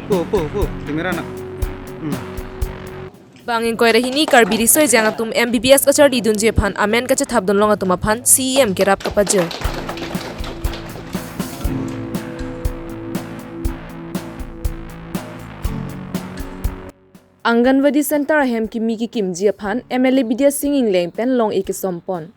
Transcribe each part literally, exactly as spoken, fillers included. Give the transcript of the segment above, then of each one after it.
Po, po, po, camera na. Hmm. Bang ingkoi ra hini Karbi riso ejang atum M B B S kacharli dunji aphan amen kachethap dunlong atum aphan C E M kerap kapajir. Anganwadi Center ahem kimi kikimji aphan M L A Bidya Sing Engleng pen long-e kesompon.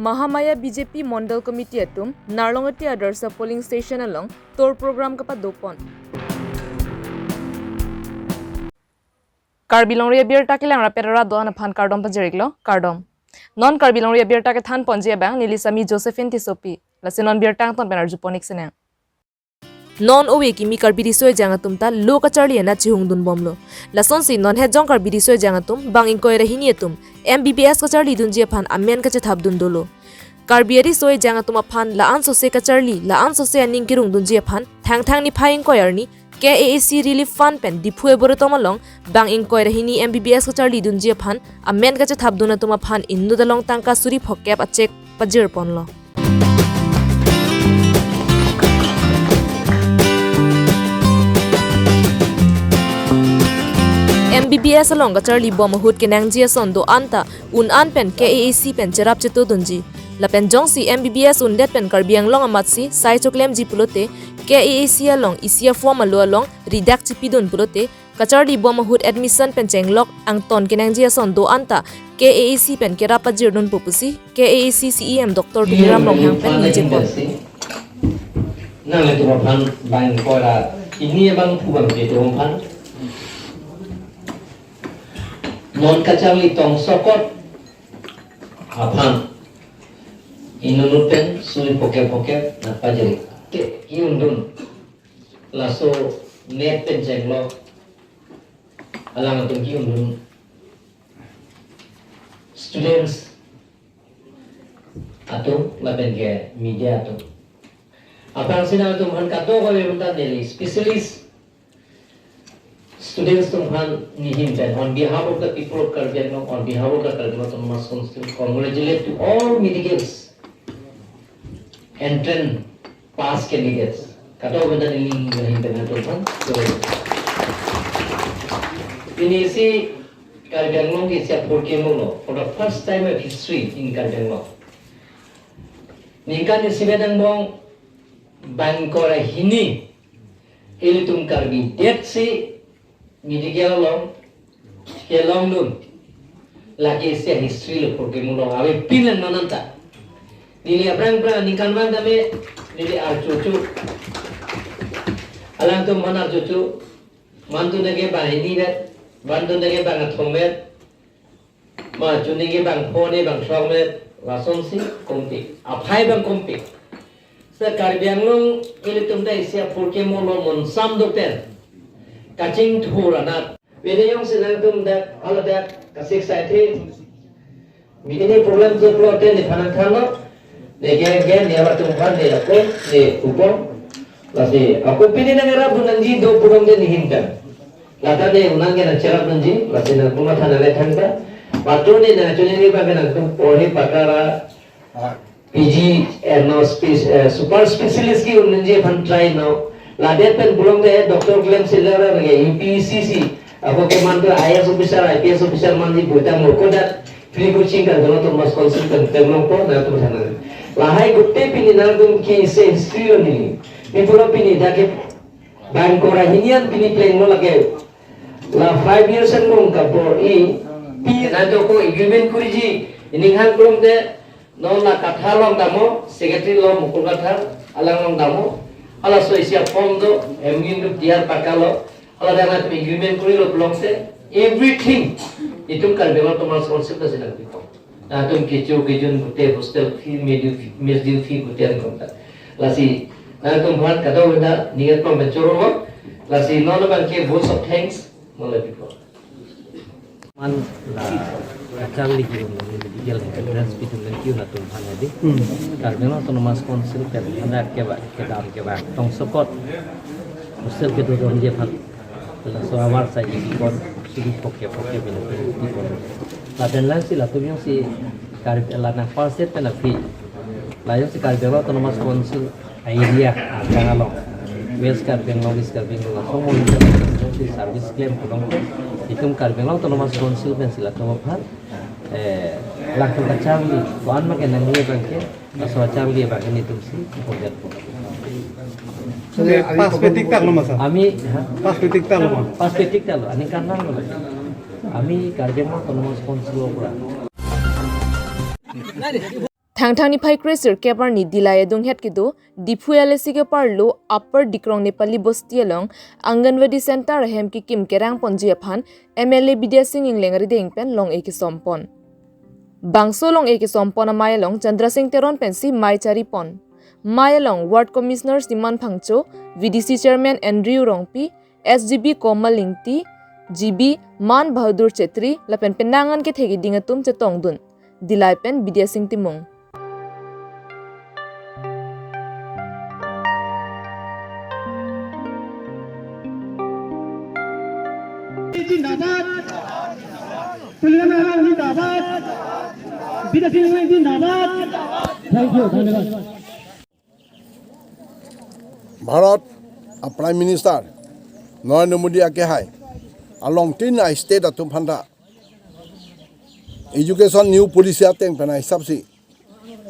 Mahamaya B J P Mondal Committee atum Narlongati Adarsha Polling Station along tour program kapadopon. Karbi Longri Abirta kelang rapet rat do-an aphan kardom pajir-iklo, kardom. Non Karbi Longri Abirta kethanponji abang neli sami Josephine Tissopi. Lasi non birta angton pen arjupon-ik sinang. Non ove kimi Karbi riso ejang atum ta lo kacharli anat chihung dunbomlo. Lasonsi non hetjong Karbi riso ejang atum bang ingkoi ra hini atum M B B S kacharli dunji aphan amen kachethap dun dolo. Karbi ariso ejang atum aphan la-an sose kacharli, la-an sose aning kerung dunji aphan Thangthang niphai ingkoi arni K A A C Relief Fund pen Diphu eboretom along bang ingkoi ra hini M B B S kacharli dunji aphan amen kachethap dun atum aphan inut along tangka suri phokep a cheque pajirponlo. M B B S along kacharli bom ahut kenangji ason do-an ta un-an pen K A A C pen cherap cheto dunji. Lapen jongsi M B B S undet pen Karbi Anglong amatsi sai choklemji pulote K A A C along isi a form alo along ridak chipidun pulote kacharli bom ahut admission pen chenglok angton kenangji ason do-an ta K A A C pen kerap pajirdunpo pusi K A A C C E M Doctor Tuliram Ronghang pen ningjepo. Nanglitum aphan bang ingkoi ra hini abang pu bang pe atum aphan non kacharli tongsokot aphan inut pen suri phokep phokep nangpajir-ik. Ke, ki-undun. Laso net pen chenglok alangtum ki-undun. Students atum lapen ke media atum. Aphrangsi nangtum aphan kadokave atum ta neli specialist students atum aphan nehin pen on behalf of the people of Karbi Anglong, on behalf of the Karbi Anglong Autonomous Council, congratulate to all medical entrance pass candidates. Kadokave atum ta neli nehin pen nangtum aphan. So, pini isi Karbi Anglong ke isi a-four K molo for the first time of history in Karbi Anglong. Ningkan isi pen angbong bang ingkoi ra hini ilitum Karbi detsi medical along kelongdun. Lake isi a-history lo four K molo avepin lang non anta. Neli aphrang aphrang ningkan vang tame neli arjuju. Alangtum aphan arjuju. Mantu neke bang hini vet, mantu neke bang kethom vet, ma chunike bang phone bang throk vet, lasonsi kongpik. Aphai bang kongpik. Seta Karbi Anglong ilitum ta isi a-four K molo monsam dopen kachingthur anat. Pini jongsi nangtum dak, haladak kasik sai the. Pini problem tu pulote nephan nangthanlo. Ne gen gen ne abatum aphan ne ako ne upong. Lasi ako pini nangrapdun nangji do purong de nehin pen. Lata ne unang ke nangcherapdunji, lasi nangtum aphan nangle thangta. Patro ne nangchunine bang ke nangtum porhi pakara P G and now spe-, eh, super specialist ki-undunji aphan try now. Ladet pen pulote doctor klemsi lara lage U P S C. Ako ke mantu I A S officer, I P S officer manji puta mo kodak free coaching Karbi Anglong Autonomous Council pen pemlongpo nangtum aphan nang. Lahai gute pini nangtum ke isi a-history lo neli. Pi pulo pini dak ke bang ingkoi ra hini an pini plenglo lake. La five years angbong kabor-i. Pi nangtum ko agreement kuriji. Ining hang pulote non la Kathar along damlo, secretary lo Mukul Kathar, alang along damlo. Halaso isi a-form do, M O U do, D R pakalo. Haladak nangtum agreement kurilo pulote, everything itum Karbi Anglong Autonomous Council ta si nangpipo. Nangtum kecho kejun gute, hostel fee, meal fee, meal fee gute nangtum ta. Lasi nangtum aphan kadokave ta ninget pon pen choro lo. Lasi non abang ke votes of thanks nanglepipo. Man la kacharli kirung lo, medical entrance pitun pen kiu natum aphan hedi. Hmm. Karbi Anglong Autonomous Council pen handa keba, kedam keba tongsokot hostel kedodunji aphan. Laso amar sai ikon Sing poke poke bina pini pini. Lapen lang si latum jongsi Karbi la nang first step pen aphi. La jongsi Karbi Anglong Autonomous Council area akang along, West Karbi Anglong, East Karbi Anglong, laso mo si service klem pulote, itum Karbi Anglong Autonomous Council pensi latum aphan, eh, latum kacharli, kuan ma kenangli abangke, laso kacharli abangke netum si pokok po. Sir, pas petik tak lo masa? Ami, ha? Pas petik tak lo, ma? Pas petik tak lo, ani kan lang lo. Ami Karbi Anglong Autonomous Council lo pura. Thangthang niphai kre sirkep arni Dillai adunghet kedo Diphu L A C keparlo Upper Dikrong Nepali Bosti along Anganwadi Center ahem kekim kerang ponji aphan M L A Bidya Sing Engleng arideng pen long-e kesom pon. Bangso long-e kesom pon amei along Chandra Sing Teron pensi mei chari pon. Mei along Ward Commissioner Siman Phangcho, V D C Chairman Andrew Rongpi, S G B Komal Ingti, G B Man Bahadur Chetri, lapen penang an kethe keding atum chetongdun. Dillai pen Bidya Sing Timung. जिंदाबाद। तुलसीराम यादव जिंदाबाद। विद्या सिंह जिंदाबाद। Thank you, धन्यवाद। Bharat a Prime Minister Narendra Modi akehai along tin a state atum aphanta education new policy ateng pen a hisap si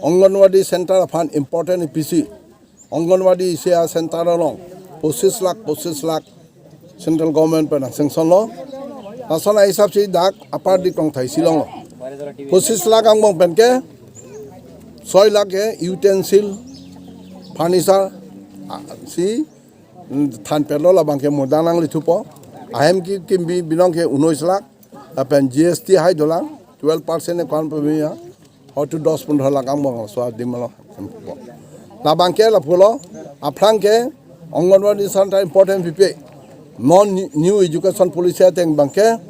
Anganwadi center aphan important ipisi Anganwadi isi a center along pochis lakh, pochis lakh central government pen sanction lo. Lason a hisap si dak Upper Dikrong thai si longlo. Pochis lakh angbong pen ke soi lakh ke utensil, furniture, a, si, mm, than pelo labang ke modang nanglithupo. Ahem kekim bi binong ke unois lakh. Lapen G S T hai dolang, twelve percent e kwan pemia. Hotu dos pondro lakh angbong so adim lo. Labang ke lapulo, aphrang ke Anganwadi center important pipe. Non new education policy ateng abangke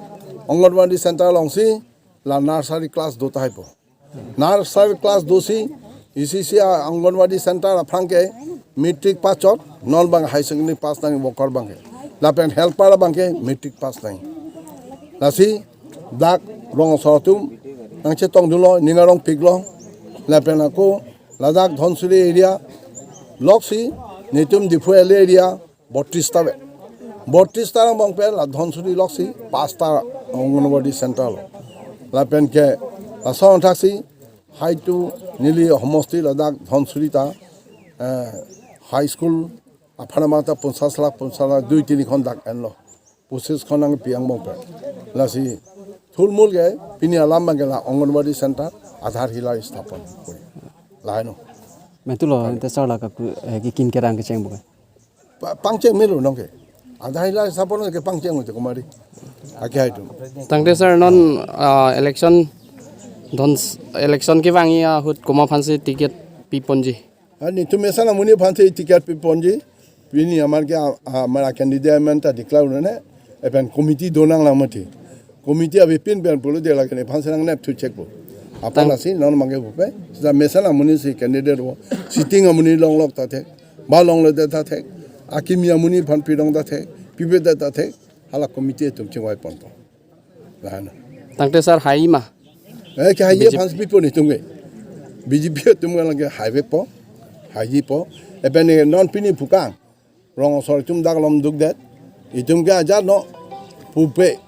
Anganwadi center along si la nursery class do tahai po. Nursery class do si, isi si a Anganwadi center aphrang ke matric pass chot, non abang higher secondary pass nang worker abangke. Lapen helper abangke matric pass nang. Lasi dak rong asor atum nangchetongdunlo, ning arongpiklo. Lapen ako ladak Dhansiri area lok si netum Diphu L A area botris ta ve. Botris ta angbong pen la Dhansiri lok si pas ta Anganwadi center lo. Lapen ke lason thak si haitu neli homosti ladak Dhansiri ta, eh, high school aphan amata ponsas lakh, ponsas lakh, dui tini khon dak enlo. Pochis khon nangpi angbong pen. Lasi thulmul ke pini alam abangke la Anganwadi center Aadhaar Shila sthapon. Lahai no. Metulo, ante sir la kaku, eh, kekim kerang kecheng bo ke? Pa-, pangcheng melo nong ke. Aadhaar Shila sthapon ke pangcheng melo kumari. Akehai atum. Tangte sir non, ah, election don s-, election kevangji ahut komat aphansi ticket piponji? Ani netum mesen amonit aphansi ticket piponji. Pini amar ke, a, amar candidate amen ta declare un-e, lapen committee donanglang mati. Committee avepin pen pulo de lake nephansi nangnepthu chek po. Aphan Tang- asi non abangke pupe. Sita mesen amonit si candidate vo. Sitting amonit longlok ta thek. Ba longledet ta thek. Akimi amonit aphan pidong ta thek. Pipedet ta thek. Hala committee atum chingvai ponpo. Lahan. Tangte sir hai ma? Eh, ke hai B J P. Aphansi pipo netum ke. B J P atum ke lake haivekpo. Haijipo. Lapen ne non pini pukang. Rong asor atum dak lom dukdet. Itum ke ajat no pupe.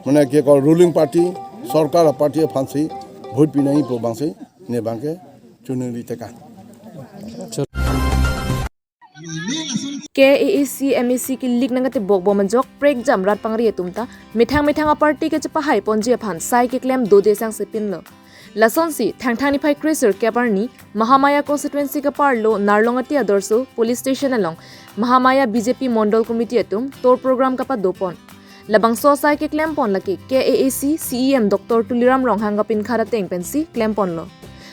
Mane ke ko ruling party, sorkar party aphansi vote pinangji pu abangsi ne abangke chuningri teka. K A A C M A C kilik nangkatebok bom ajok prekjam rat pangri atum ta methang methang aparty kechepahai ponji aphan sai keklem dode sang sepinlo. Lasonsi Thangthang niphai kre sirkep arni Mahamaya constituency keparlo Narlongati Adorsho police station along Mahamaya B J P Mondol Committee atum tour program kapadopon. Labangso asai keklempon lake K A A C C E M Doctor Tuliram Ronghang kapinkhat ateng pensi klemponlo.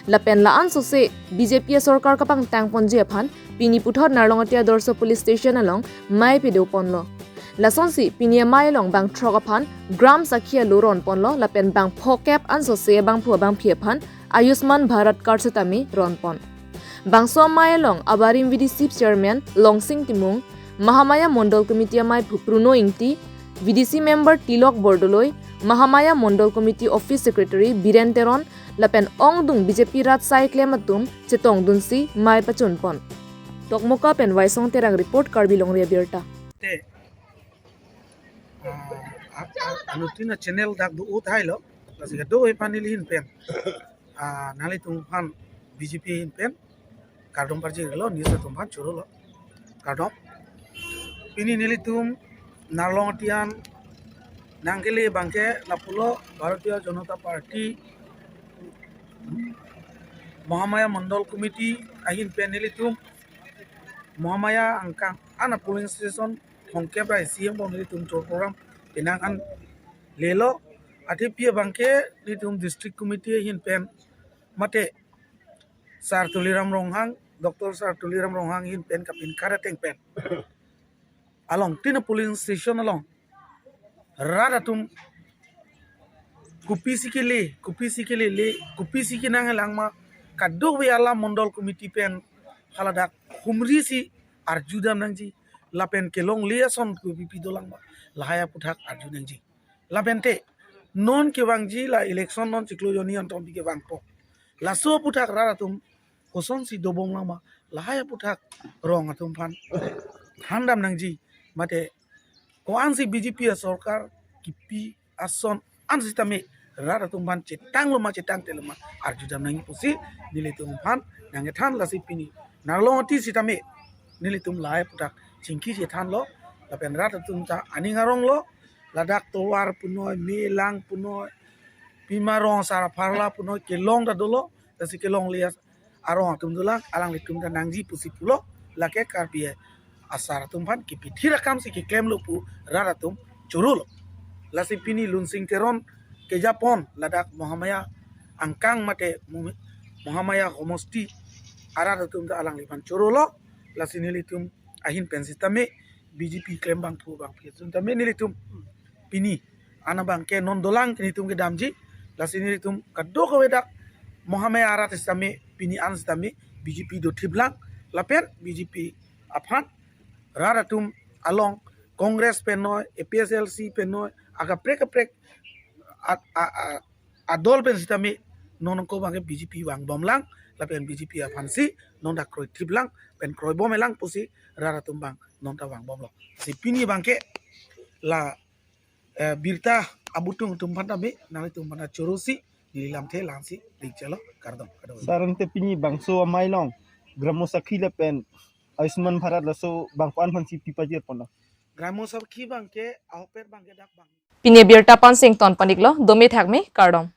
Lapen la-an sose B J P asorkar kapangtangponji aphan pini puthot Narlongati Adorsho police station along mei pedoponlo. Lasonsi pini amei along bang throk aphan Gram Sakhi alo ronponlo lapen bang phokep an sose abangphu abangphi aphan Ayushman Bharat card setame ronpon. Bangso amei along Abarim V D C Chairman Longsing Timung, Mahamaya Mondol Committee ameiphu Pruno Ingti, V D C member Tilok Bordoloi, Mahamaya Mondol Committee Office Secretary Biren Teron, lapen ongdung B J P rat asai klem atum chetongdunsi mei pachunpon. Tokmoka pen Waisong Terang report, Karbi Longri Abirta. Te, ah, a-, a-, anuttin a-channel dak do-o thailo, lasi kadokave aphan neli ahin pen, ah, nanglitum aphan B J P ahin pen kardom parjirlo, news atum aphan chorolo. Kardom. Pini nelitum Narlong Atian nangkele abangke lapulo Bharatiya Janata Party Mahamaya Mondol Committee ahin pen nelitum Mahamaya angkang an a-polling station thomkep ra isi angbong nelitum choro program penang an lelo. Athe pi abangke nelitum District Committee ahin pen mate Sar Tuliram Ronghang, Doctor Sar Tuliram Ronghang ahin pen kapinkhat ateng pen along tin a-polling station along rat atum kopisi kele, kopisi kelele, kopisi kenanglang ma, kadokave alam Mondol Committee pen haladak humrisi arjudam nangji, lapen kelongle ason kopi pi dolang ma, lahai aphuthak arju nangji. Lapen te non kevangji la election non chiklo jonni anton pi kevangpo. Laso aphuthak rat atum kosonsi dobomlang ma, lahai aphuthak rong atum aphan thandam nangji. Mate ko-ansi B J P asorkar kipi ason an sitame rat atum aphan chetanglo ma chetangtelo ma arjudam nangji pusi nelitum aphan nangkethan. Lasi pini Narlong Ati sitame nelitum lahai aphuthak chingki chethanlo, lapen rat atum ta aning aronglo, ladak tovar punoi, melang punoi, pima rong asar apharla punoi, kelong ta dolo, lasi kelongle arong atum dolang, alanglitum ta nangji pusi pulo, lake Karbi asar atum aphan kipithir akamsi keklemlo pu rat atum chorolo. Lasi pini Lunsing Teron kejapon ladak Mahamaya angkang mate Mo-, Mahamaya homosti arat atum ta alangliphan chorolo. Lasi nelitum ahin pen sitame B J P klem abangphu abangphi atum tame nelitum pini an abangke non dolang nelitum kedamji. Lasi nelitum kadokave dak Mahamaya arat sitame pini an sitame B J P dothiplang, lapen B J P aphan rat atum along Congress pen noi, A P H L C pen noi, akaprek kaprek a, a, a, adol pen sitame non ko abangke B J P vangbomlang, lapen B J P aphansi non dak kroithiplang pen kroibomelang pusi rat atum abang non ta vangbomlo. Si pini abangke la, eh, birta abutung atum aphan tame nanglitum aphan chorosi neli lamthe langsi dikchelo. Kardom, kardom. Sar, ante pini bangso amei along Gramo Sakhi lapen Ayushman Bharat laso bang ko-an aphansi pi pajirponlo? Gramo Sakhi abangke ahokpet abangke dak bang. Pini abirta pen ingtonpon-iklo, dome thakme, kardom.